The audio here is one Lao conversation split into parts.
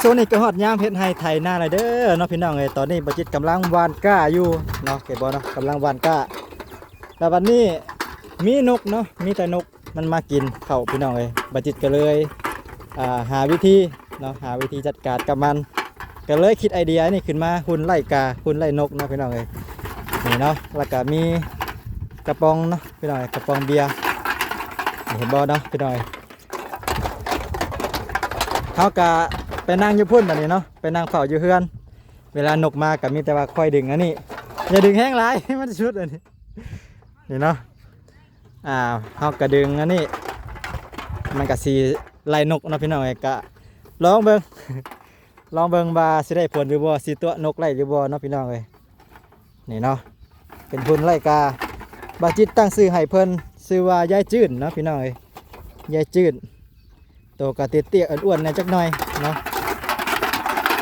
ຊ່ວງນີ້ກໍຮອດຍາມເຮັດໄຮ່ໄຖນາແລ້ວເດີເນາະພີ່ນ້ອງເອີຍ. ຕອນນີ້ບ່າວຈິດກຳລັງຫວ່ານກ້າຢູ່ເນາະ ເຫັນບໍ່ເນາະ ກຳລັງຫວ່ານກ້າ. ແລ້ວບັດນີ້ມີນົກເນາະ ມີແຕ່ນົກມັນມາກິນເຂົ້າພີ່ນ້ອງເອີຍ. ບ່າວຈິດກໍເລີຍ ອ່າ ຫາວິທີເນາະ ຫາວິທີຈັດການກັບມັນ ກໍເລີຍຄິດໄອເດຍນີ້ຂຶ້ນມາ ຫຸ່ນໄລ່ກາ ຫຸ່ນໄລ່ນົກເນາະພີ່ນ້ອງເອີຍ. ນີ້ເນາະ ແລ້ວກໍມີກະປ໋ອງເນາະພີ່ນ້ອງເອີຍ ກະປ໋ອງເບຍ ນີ້ເຫັນບໍ່ເນາະພີ່ນ້ອງເອີຍ. ເຮົາກະໄປນັ່ງຢູ່ພຸ້ນບັດນີ້ເນາະ ໄປນັ່ງເຝົ້າຢູ່ເຮືອນ. ເວລານົກມາກະມີແຕ່ວ່າຄອຍດຶງອັນນີ້ ຢ່າດຶງແຮງຫຼາຍ ມັນຊິຫຼຸດອັນນີ້ ນີ້ເນາະ. ອ່າ ເຮົາກະດຶງອັນນີ້ ມັນກະຊິໄລ່ນົກເນາະພີ່ນ້ອງເອີຍ. ກະລອງເບິ່ງ ລອງເບິ່ງວ່າຊິໄດ້ຜົນຫຼືບໍ່ ຊິຕົວະນົກໄດ້ຫຼືບໍ່ເນາະພີ່ນ້ອງເອີຍ. ນີ້ເນາະ ເປັນຫຸ່ນໄລ່ກາ ບ່າວຈິດຕັ້ງຊື່ໃຫ້ເພິ່ນ ຊື່ວ່າຍາຍຈືນເນາະພີ່ນ້ອງເອີຍ ຍາຍຈືນ. ໂຕກໍເຕ້ຍໆ ອ້ວນໆ ແດ່ຈັກໜ່ອຍເນາະ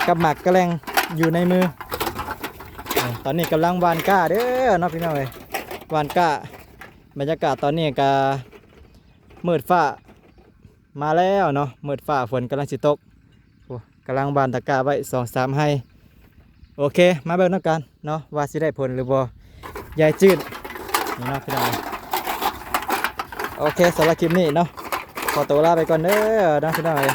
ກັບໝາກກະແລັງຢູ່ໃນມື. ເອີ ຕອນນີ້ກຳລັງຫວ່ານກ້າເດີເນາະພີ່ນ້ອງເອີຍ ຫວ່ານກ້າ. ບັນຍາກາດຕອນນີ້ກໍມືດຟ້າມາແລ້ວເນາະ ມືດຟ້າ ຝົນກຳລັງຊິຕົກ. ໂອ້ ກຳລັງຫວ່ານຕະກ້າໄວ້ສອງສາມໄຮ່. ໂອເຄ ມາເບິ່ງນຳກັນເນາະ ວ່າຊິໄດ້ຜົນຫຼືບໍ່ ຍາຍຈືນ ນີ້ເນາະພີ່ນ້ອງ. ໂອເຄ ສຳລັບຄລິບນີ້ເນາະ ຂໍຕົວລາໄປກ່ອນເດີເນາະພີ່ນ້ອງເອີຍ.